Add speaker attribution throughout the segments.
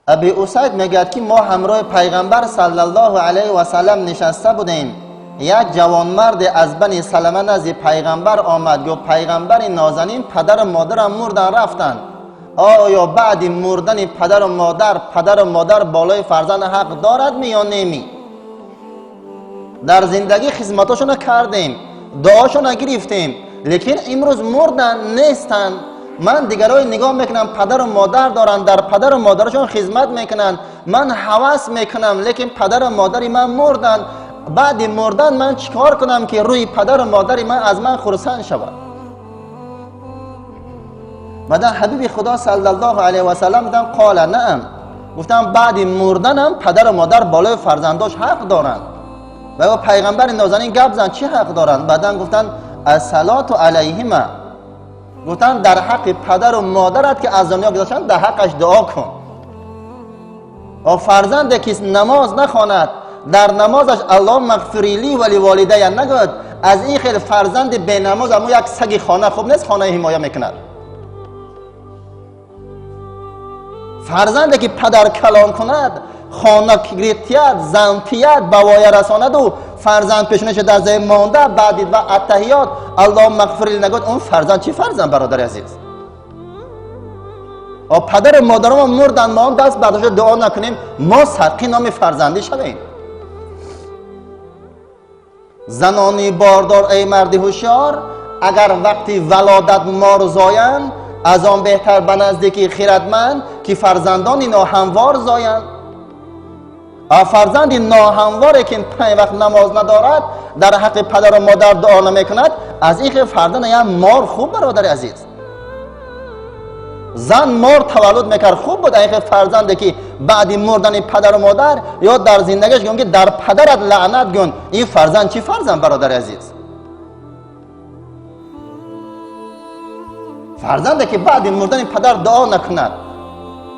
Speaker 1: Аби Усайд мегӯяд, ки мо ҳамроҳи пайғамбар саллаллоҳу алайҳи васаллам нишаста будем. Як ҷавонмарде аз бани Салама назди пайғамбар омад, гуфт: пайғамбари нозанин, падару модарам мурдан рафтанд. Оё баъди мурдани падару модар, падару модар болои фарзанд ҳақ дорад ми ё неми? Дар зиндагӣ хизматошона кардем, дуошона гирифтем, лекин имрӯз мурдан нестанд. Ман дигарое нигоҳ мекунам, падару модар доранд, дар падару модарашон хизмат мекунанд, ман ҳавас мекунам, лекин падару модари ман мурданд. Баъди мурдан ман чӣ кор кунам, ки рӯи падару модари ман аз ман хурсанд шавад? Баъдан ҳабиби Худо саллаллоҳу алайҳи васаллам гуфтанд: қола наам. Гуфтанд, баъди мурданам падару модар болои фарзандош ҳақ доранд. Ва пайғамбари нозанин, гап зан, чӣ ҳақ доранд? Баъдан гуфтанд: ассалоту алайҳима. Гуфтанд, дар ҳаққи падару модарат, ки аз дунё гузаштанд, дар ҳаққаш дуо кун. О фарзанде ки намоз нахонад, дар намозаш аллоҳумма ғфирли ва ливолидая нагӯяд, аз ин хел фарзанди бенамоз амо як саги хона хуб нест, хонаи ҳимоя мекунад. Фарзанде ки падар калон кунад, хона гиритияд, зан тияд, ба воя расонаду фарзанд пешонаша дар замин монда, баъди ва аттаҳиёт аллоҳумма ғфирли нагӯяд, он фарзанд чӣ фарзанд, бародари азиз? О падару модарамо мурданд, мо даст бардошта дуо накунем, мо садқи номи фарзандӣ шавем. Занони бордор, эй марди ҳушёр, агар вақти валодат мор зоянд, аз он беҳтар ба наздики хирадманд, ки фарзандони ноҳамвор зоянд. А фарзанди ноҳамворе, ки панҷ вақт намоз надорад, дар ҳаққи падару модар дуо намекунад, аз ин хел фарзанд як мор хуб, бародари азиз. Зан мор таваллуд мекард, хуб буд ин хел фарзанде, ки баъди мурдани падару модар ё дар зиндагиаш гӯем, ки дар падарат лаънат гӯн, ин фарзанд чӣ фарзанд, бародари азиз? Фарзанде ки баъди мурдани падар дуо накунад,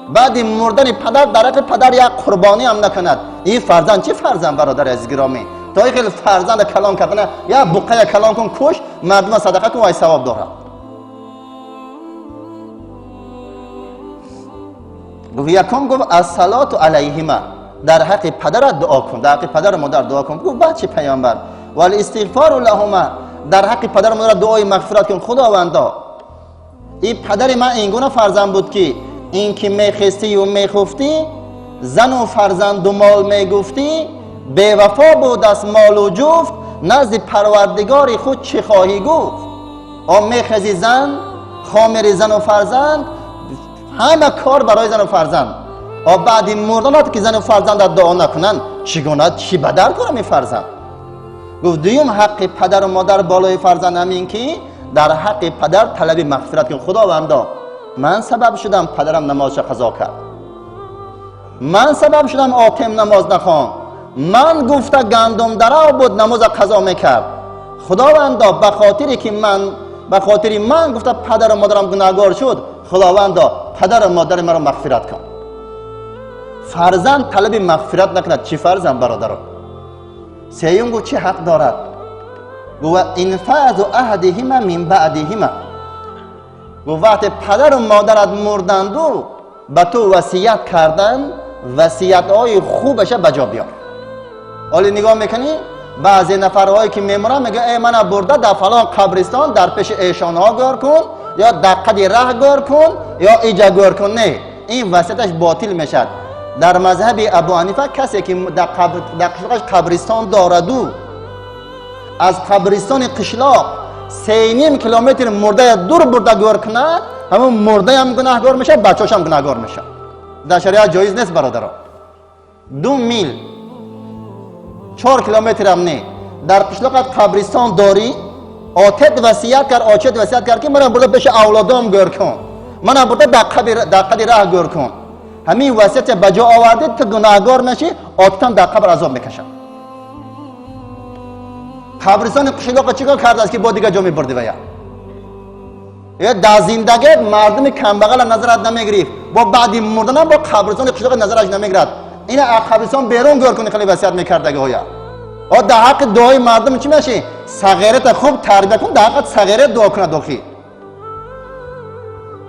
Speaker 1: баъди мурдани падар дар ҳаққи падар як қурбонӣ ҳам накунад, ин фарзанд чӣ фарзанд, бародари азиз гиромӣ? То ин хел фарзанда калон кардана, як буқая калон кун, куш, мардума садақа кун, вай савоб дорад. Гуфт, якум гуфт: ассалоту алайҳима, дар ҳаққи падарат дуо кун, дар ҳаққи падару модар дуо кун. Гуфт, баъд чӣ, паёмбар? Валистиғфору лаҳума, дар ҳаққи падару модар дуои мағфират кун. Худовандо, ин падари ман ин гуна фарзанд буд, ки ин ки мехестию мехуфтӣ, зану фарзанду мол мегуфтӣ, бевафо буд аст молу ҷуфт, назди парвардигори худ чӣ хоҳӣ гуфт? О мехези зан, хомери зану фарзанд, ҳама кор барои зану фарзанд. О баъди мурданат ки зану фарзандат дуо накунанд, чӣ гуна, чӣ ба дард дорам ин фарзанд? Гуфт, дуюм ҳаққи падару модар болои фарзанд ҳамин, ки дар ҳаққи падар талаби мағфират кун. Худовандо, ман сабаб шудам падарам намозша қазо кард, ман сабаб шудам отем намоз нахон, ман гуфта гандумдарав буд, намоза қазо мекард. Худовандо, ба хотире ки ман, ба хотири ман гуфта падару модарам гунаҳгор шуд, худовандо, падару модари маро мағфират кун. Фарзанд талаби мағфират накунад, чӣ фарзанд, бародаро? Сеюм гуфт, чӣ ҳақ дорад? Гуфт: инфазу аҳдиҳима мин баъдиҳима. Гуфт, вақте падару модарат мурданду ба ту васият карданд, васиятҳои хубаша ба ҷо биёр. Ҳоле нигоҳ мекунӣ, баъзе нафарҳое ки мемуранд, мегӯянд: э, мана бурда дар фалон қабристон дар пеши эшонҳо гӯр кун, ё дар қади раҳ гӯр кун, ё иҷа гӯр кун. Не, ин васияташ ботил мешавад. Дар мазҳаби Абу Ҳанифа, касе ки дар қишлоқаш қабристон дораду аз қабристони қишлоқ 3,5 километр мурдая дур бурда гӯр кунад, ҳамон мурдаям гунаҳгор мешавад, бачаҳошам гунаҳгор мешавад. Дар шариат ҷоиз нест, бародаро. 2 мил, 4 километрам не. Дар қишлоқат қабристон дорӣ, отет васият кард, очет васият кард, ки манам бурда пеши авлодом гӯр кун, манам бурда дар қади раҳ гӯр кун. Ҳамин васияте ба ҷо овардӣ, ту гунаҳгор мешӣ, отатам дар қабр азоб мекашад. Қабристони қишлоқа чӣ кор кардааст, ки бо дигар ҷо мебурдӣ? Вая э дар зиндагиат мардуми камбағала назарат намегирифт, бо баъди мурданам бо қабристони қишлоқа назараш намегирад. Ина аз қабристон берун гӯр кунӣ, хеле васият мекардагиҳоя. О дар ҳаққи дуои мардум чӣ мешӣ? Сағирата хуб тарбия кун, дар ҳаққат сағират дуо кунад. Охи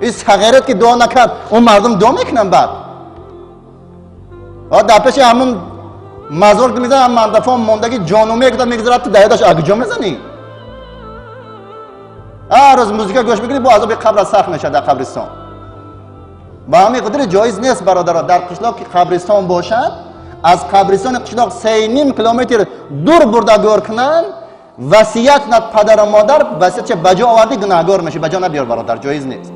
Speaker 1: ин сағират ки дуо накард, он мардум дуо мекунанд баъд. Дар пеши ҳамун мазор ки мезанам, мандафон мондаги ҷону мегӯда мегузарад, ту даёдаш акҷо мезанӣ? Ҳар рӯз музика гӯш мекунӣ, бо азоби қабр сахт мешавад дар қабристон. Ба ҳамин қадри ҷоиз нест, бародаро, дар қишлоқ ки қабристон бошад, аз қабристони қишлоқ 3,5 километр дур бурда гӯр кунанд, васият кунад падару модар, васиятша ба ҷо овардӣ, гунаҳгор мешӣ. Ба ҷо набиёр, бародар, ҷоиз нест.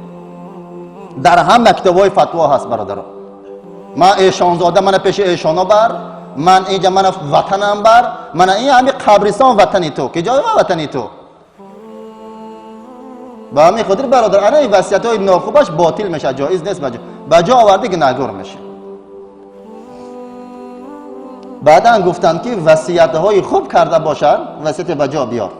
Speaker 1: Дар ҳама китобҳои фатво ҳаст, бародаро. Ман эшонзода, мана пеши эшоно бар, ман инҷа, мана ватанам бар, мана ин ҳами қабристон ватани ту, ки ҷои ватани ту. Ба ҳамин хотир, бародар, ана ин васиятҳои нохубаш ботил мешавад, ҷоиз нест, ба ҷо овардӣ, гунаҳгор мешӣ. Баъдан гуфтанд, ки васиятҳои хуб карда бошад, васияте ба ҷо биёр.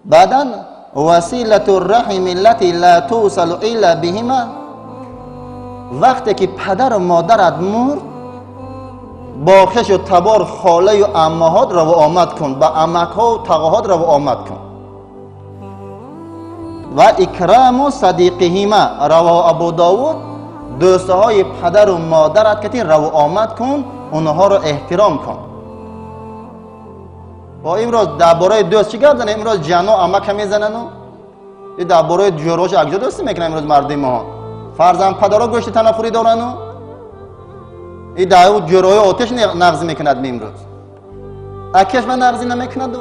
Speaker 1: Баъдан василату раҳими лати ла тусалу илла биҳима, вақте ки падару модарат мурд, бо хешу табор, холаю аммаҳот раву омад кун, ба амакҳову тағоҳот раву омад кун. Ва икраму садиқиҳима, раво Абу Довуд, дӯстҳои падару модарат кати раву омад кун, онҳоро эҳтиром кун. Бо имрӯз дар бораи дӯст чӣ гап занем? Имрӯз ҷано амака мезанану и дар бораи ҷӯрош акҷо дӯстӣ мекунанд. Имрӯз мардуми моҳон фарзанд падаро гӯшти танафурӣ дорану и дар ҷӯрои отеш нағзӣ мекунад. Имрӯз акеш ма нағзӣ намекунаду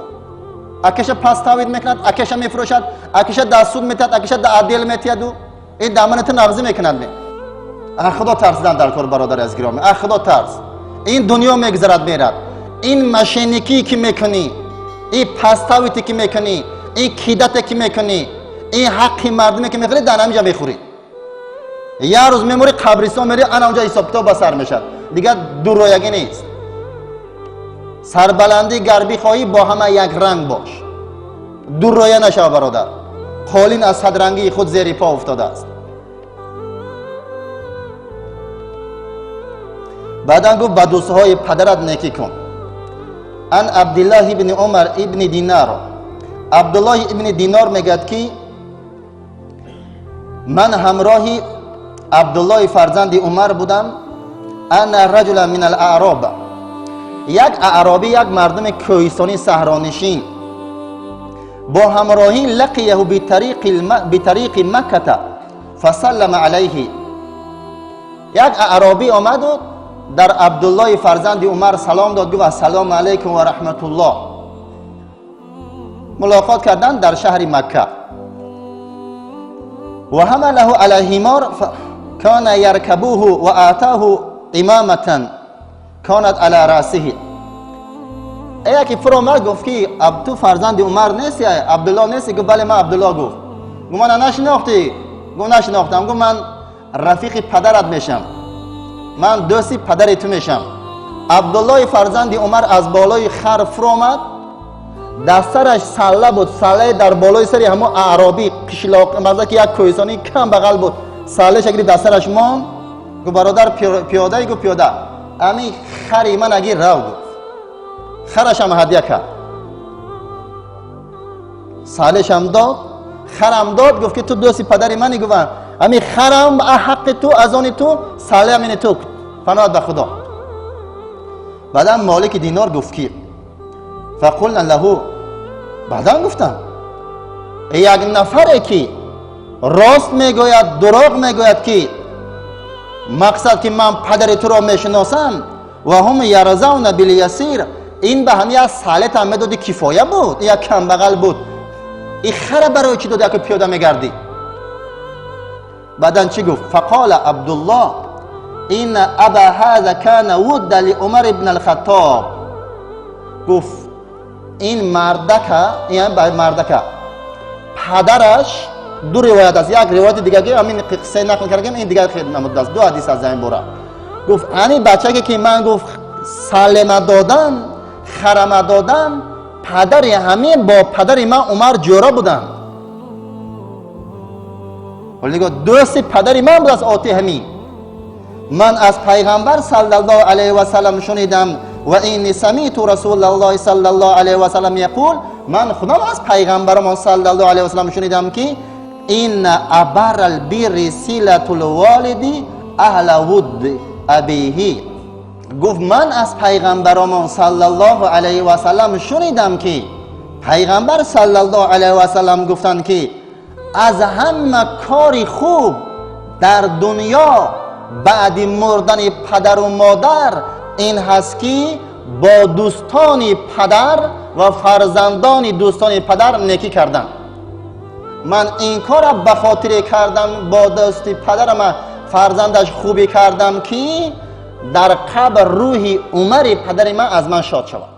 Speaker 1: акеша пас тавид мекунад, акеша мефурӯшад, акеша дар суд метиҳад, акеша дар отдел метиҳаду ин дамани ту нағзӣ мекунад. А Худо тарсидан дар кор, бародари аз гиромӣ, а Худо тарс. Ин дунё мегузарад, мерад. Ин мошенникӣ ки мекунӣ, ин паставите ки мекунӣ, ин кидате ки мекунӣ, ин ҳаққи мардуме ки мехӯрӣ, дар ҳаминҷа мехӯрӣ. Як рӯз меморӣ, қабристон мерӣ, ана онҷа ҳисобкитоб ба сар мешавад, дигар дурроягӣ нест. Сарбаландӣ гар бихоҳӣ, бо ҳама як ранг бош, дурроя нашава, бародар. Қолин аз садрангии худ зери по уфтодааст. Баъдан гуфт: ба дӯстҳои падарат некӣ кун. Ан Абдиллаҳ ибни Умар ибни Динар, Абдуллоҳ ибни Динор мегӯяд, ки ман ҳамроҳи Абдуллоҳи фарзанди Умар будам. Ана раҷула мин алаъроб, як аъробӣ, як мардуми кӯҳистонӣ, саҳронишин бо ҳамроҳӣ, лақияҳу битариқи Макката фасаллама алайҳи. Як аъробӣ омаду дар Абдуллоҳи фарзанди Умар салом дод, гуфт: ассалому алайкум ва раҳматуллоҳ. Мулоқот карданд дар шаҳри Макка. Ва ҳамалаҳу ала ҳимор кана яркабуҳу ва атааҳу имаматан канат ала раъсиҳи. Яке фуромад, гуфт, ки ту фарзанди Умар нести, Абдуллоҳ нести? Гуфт: бале, ман Абдуллоҳ. Гуфт: мана нашинохтӣ? Гуфт: нашинохтам. Гуфт: ман рафиқи падарат мешам, ман дӯсти падари ту мешам. Абдуллоҳи фарзанди Умар аз болои хар фуромад, дар сараш салла буд, саллае дар болои сари ҳамон аъробӣ қишлоқ маза, ки як кӯҳистонии камбағал буд, саллаша гирифт, дар сараш монд. Гуфт: бародар, пиёдаи? Гуфт: пиёда. Ами хари ман аги рав, гуфт. Харашам ҳадя кард, саллашам дод, харам дод. Гуфт, ки ту дӯсти падари мани. Гуфт: ами харам ҳаққи ту, аз они ту, саллаам ини ту, паноҳат ба Худо. Баъдан Молики Динор гуфт, ки фақулна лаҳу, баъдан гуфтам: як нафаре ки рост мегӯяд, дурӯғ мегӯяд, ки мақсад ки ман падари туро мешиносам, ва ҳум ярзавна билясир, ин ба ҳами як салетам медоди, кифоя буд, як камбағал буд, и хара барои чӣ доди, яко пиёда мегардӣ? Баъдан чӣ гуфт? Фақола Абдуллоҳ: инна аба ҳаза кана вудда ли Умар ибн алхаттоб. Гуфт: ин мардака, ин мардака падараш, ду ривоят аст, як ривояти дигаги ҳамин қиссаи нақл кардагим, ин дигар намуд аст, ду ҳадис аз ин бора. Гуфт: ани бачаке ки ман, гуфт, салема додам, харама додам, падари ҳамин бо падари ман Умар ҷӯра буданд. Нигоҳ, дӯсти падари ман будааст оти ҳамин. Ман аз пайғамбар саллаллоҳу алайҳи васаллам шунидам: ва инни самиту расулаллоҳи саллаллоҳу алайҳи васаллам яқул, ман худам аз пайғамбарамон саллаллоҳу алайҳи васаллам шунидам, ки инна абарал бирри силатул волиди аҳла вуд абиҳи. Гуфт: ман аз пайғамбаромон саллаллоҳу алайҳи васаллам шунидам, ки пайғамбар саллаллоҳу алайҳи васаллам гуфтанд, ки аз ҳама кори хуб дар дунё баъди мурдани падару модар ин ҳаст, ки бо дӯстони падар ва фарзандони дӯстони падар некӣ кардан. Ман ин корро ба хотире кардам, бо дӯсти падарама фарзандаш хубӣ кардам, ки дар қабр рӯҳи Умари падари ман аз ман шод шавад.